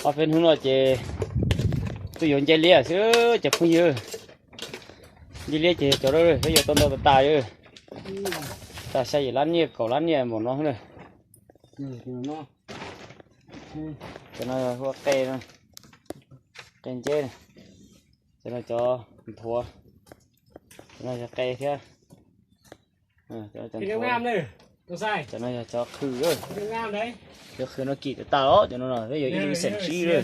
Ob peb hnub no ces tuaj yuav nceb liab xwb cov phooj ywg. Nceb liab ces cov peb yuav tau ntau tas tas, tas xya yim lab nyiaj kaum lab nyiaj npaum no na. Cov no hu ua qe, qe nceb, cov no cov nthuav, cov no yog qe thiab. Cov no yog cov qhwv, cov qhwv no kim tas tas os, cov no peb yuav ib lus xeem tsib lawm.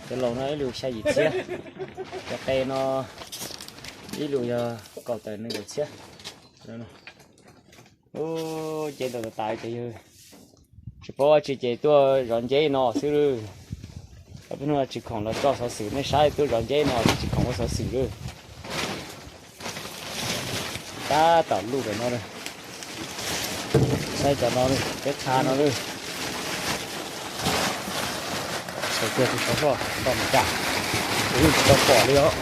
Cov laus no ib lus xya yim txhiab, cov qe no ib lus yog kaum tawm nees nkaum txhiab. Ub, nceb ntau tas tas cov yawg. Tsis paub dab tsi ces tuaj zov nceb no xwb lawm. Ob peb hnub no tsis khoom los tso xov xwm nej saib, tuaj zov nceb no xwb tsis khoom ua xov xwm lawm. Tab tom luj ntawm no lawm. Saib cov no, peb qha no lawm. Txhaum tiag tus xov soj nto mus cas, kuv yeej tsis tau pom li os.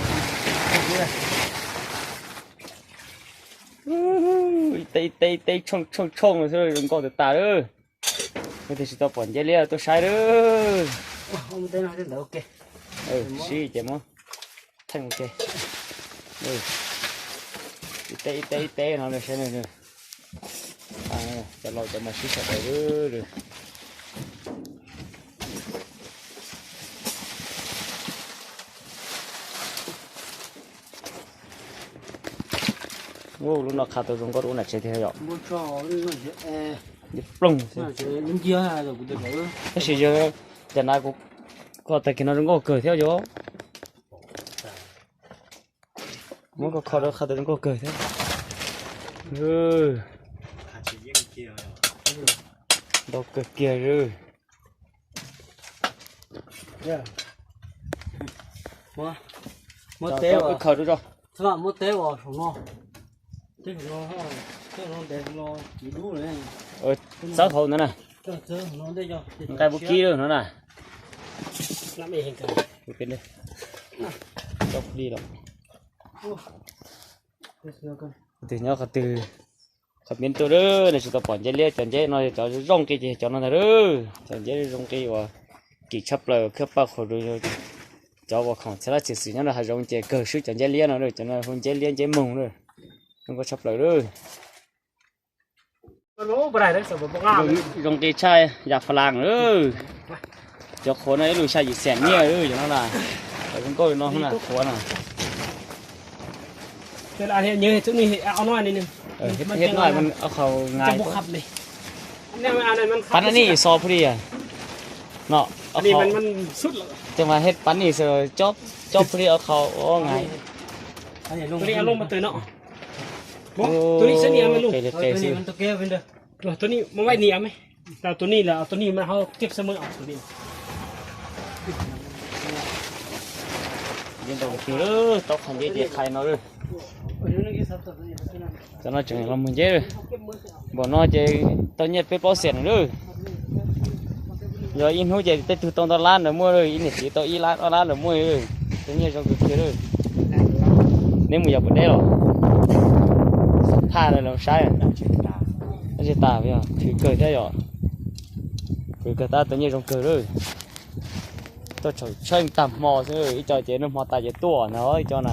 Ib teb ib teb tshooj tshooj tshooj xwb zoo nkauj tas tas lawm. Kuv tias tsis tau pom nceb liab tuaj saib lawm. Sib ces muab theej ua ke. Ib teb ib teb ib teb no saib, cov laus cov mas sib sawv daws. Ub, lub no qha tau zoo nkauj dua nram tsev tiag yom. Ploog xwb. Tab sis yog cas na kuv kho tag kis no zoo nkauj kawg thiab yom. Muab koj kho rau qha tau zoo nkauj kawg thiab. Ntau kawg kiag. Muab teb, khaws rau tso. Muab teb as saum no. Txawb hauv ntawd na. Nqaij npua kib lawm no na. Tus nyob qhov twg, qhov peb tuaj lawm no tsis tau pom nceb liab, cov nceb no cov zoo nqi ces cov no ntag lawm. Cov nceb zoo nqi uas kim tshaj plaws khwb paj qhuas rau cov uas khoom txhia lab txhia xwm nyob rau hav zoov ces kawg swb cov nceb liab no, cov no hu nceb liab nceb moog lawm. Zoo nkauj tshaj plaws lawm. Zoo nqi tshaj yam fa las lawm. Cov qhuav no ib lus xya yim xees nyiaj lawm cov no na. Cov zoo nkauj li no na qhuav na. Hib no ob qhau ngai. Pab nab nij xo phooj ywg no, ces mas hib pab nij xo cob phooj ywg ob qhau ngai. Tus nij mas vaj ni me, tus nij mas tus nij mas ho kiab xab mab tus nij. Yeej ntau kiag lawm, tau qhov nceb ces qhai no lawm. Cov no tseem los mus nceb lawm. Npaum no ces tau nyiaj peb plaub xees lawm. Yog ib hnub ces tej tug tau ntau lab ntawd muaj lawm, ib niam txiv tau ib lab ob lab ntawd muaj lawm. Tau nyiaj zoo kawg kiag lawm. Neb mus yos puas deb los? Phaj los saib. Tab sis tas, khwv kawg thiab yom. Khwv kawg tab tau nyiaj zoo kawg lawm. Tuaj thaum tsheej tag hmo xwb, ib co ces noj hmo tas ces tuaj na, ib co na.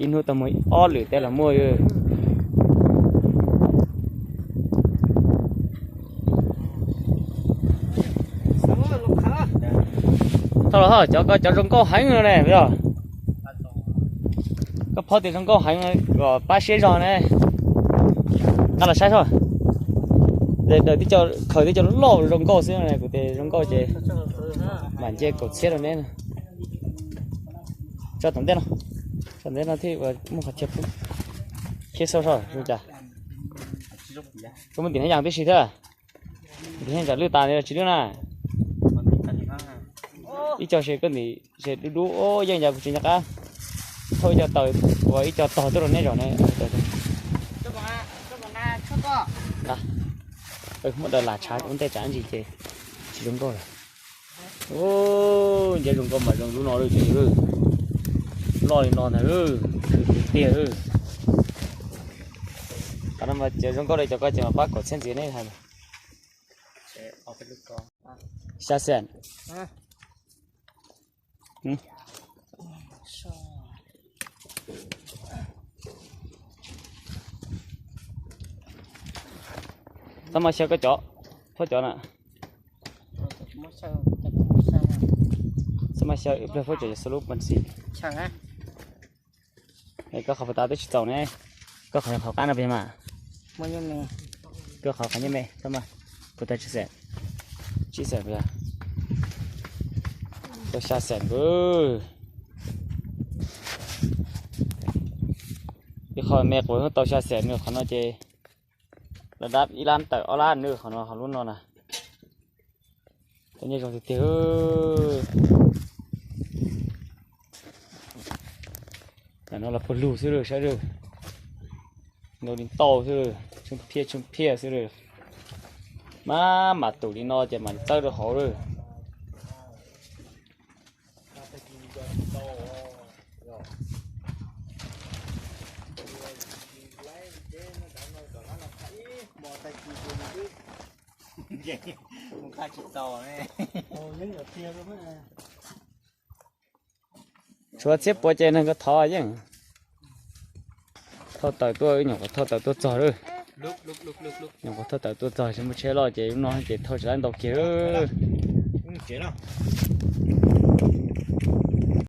Ib hnub tau muaj ob lwm tej los muaj. Tau los cov ko cov zoo nkauj heev no ne, yog koj phob tias zoo nkauj heev kom pab siab zog ne. Nqa los saib soj. Daws tib co khaws tib co loj zoo nkauj xwb, kuv tias zoo nkauj ces mam nce kaum txhiab rau neb. Tso tom ntej no, tso tom ntej no thiaj muaj qhov chaw pub. Khiav xauj soj zoo cas. Tsuas muaj tim neb yas tib si thiab. Tim neb yas lwj tas tsis lwj na. Ib co se koj ntim se dub dub yeej yog kuv tsis nco qab. Thauj ib co taws, ua ib co tog tuaj rau neb zaum ne. Muab daws lam tshav ua ntej tsam ntsis ces tsis zoo nkauj lawm. Nceb zoo nkauj mas zoo lub no lawm ces loj li no ntag, tiag. Qhov no mas cov zoo nkauj li cov ko ces mas pab kaum txhiab ntxiv neb hais. Xya xees. Txhob mas xyaw koj cov, phob cov na. Txhob mas xyaw ib pliag, phob cov xaus lub pam xim. Koj qhov puas tas twb tsis txaus ne. Koj qhov qhov qab no pes mas. Koj qhov qhov nyob me, txhob mas. Puas tas tsib xees? Tsib xees puas yog? Tau xya xees. Ib qho me quav tau xya xees nws qhov no ces lawv dab ib lab tawm ob lab nws qhov no, qhov lub no na. Tau nyiaj zoo tiag tiag. Tam no los puag lug xwb lawm, saib lawm. Ntau li ntau xwb lawm, tsheej phiaj tsheej phiaj xwb lawm. Mas mam tus li no ces mam li txawb rau hauv lawm. Tshuav txhiab puas ces neeg ko thov yeej. Thauj taws tuaj, nyuam qhuav thauj taws tuaj txog lawm. Nyuam qhuav thauj taws tuaj txog, tsis muaj tsheb loj ces lub no ces thauj tsis laib ntau kiag lawm.